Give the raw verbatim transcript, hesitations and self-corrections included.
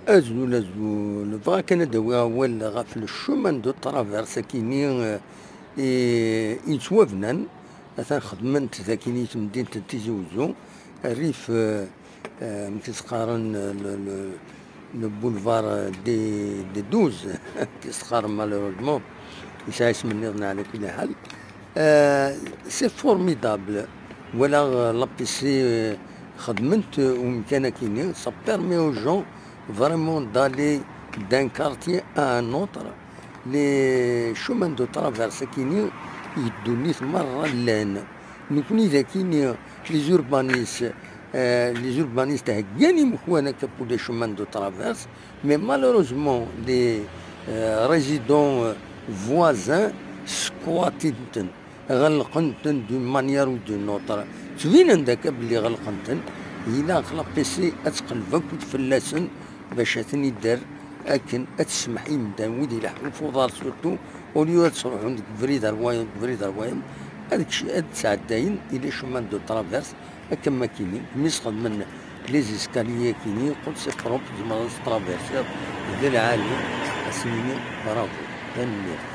Azul, azul. Bɣiɣ kan ad d-awiɣ awal ɣef le chemin de traverse akini, eh, i, i yettwabnan. Atan xedmen-t dagi i temdint n Tizi Uzzu, rrif, eh, eh, amek i s-qqaren, eh, le, le, le boulevard des, des douze, amek i s-qqaren malheureusement, yesɛa isem nniḍen ɛla kulli ḥal. Eh, c'est formidable. Walaɣ, eh, l'A P C, eh, xedmen-t, eh, umkan akini, ça permet aux gens vraiment d'aller d'un quartier à un autre. Le chemin de traverse akini, i ddunit merra llan. Nekni d akini, les urbanistes, eh, les urbanistes heggan imekwan akka pour le chemin de traverse, mais malheureusement, les, eh, résidents, eh, voisins squattent-ten, ɣelqen-ten d'une manière ou d'une autre. Ttbinen-d akka belli ɣelqen-ten. Ilaq l'A P C ad tqelleb akk fell-asen bac ad ten-idder akken ad tsemmeḥ i medden wid ileḥḥun f uḍar surtout, au lieu ad sruḥun deg ubrid ar wayeḍ, deg ubrid ar wayeḍ, ad kc-, ad sɛeddayen i le chemin de traverse, akka am akini, mi s-xedmen les escaliers akini, qel c'est propre, tzemreḍ ad traversiḍ, d lɛali, ad s-nini bravo, tanemmirt.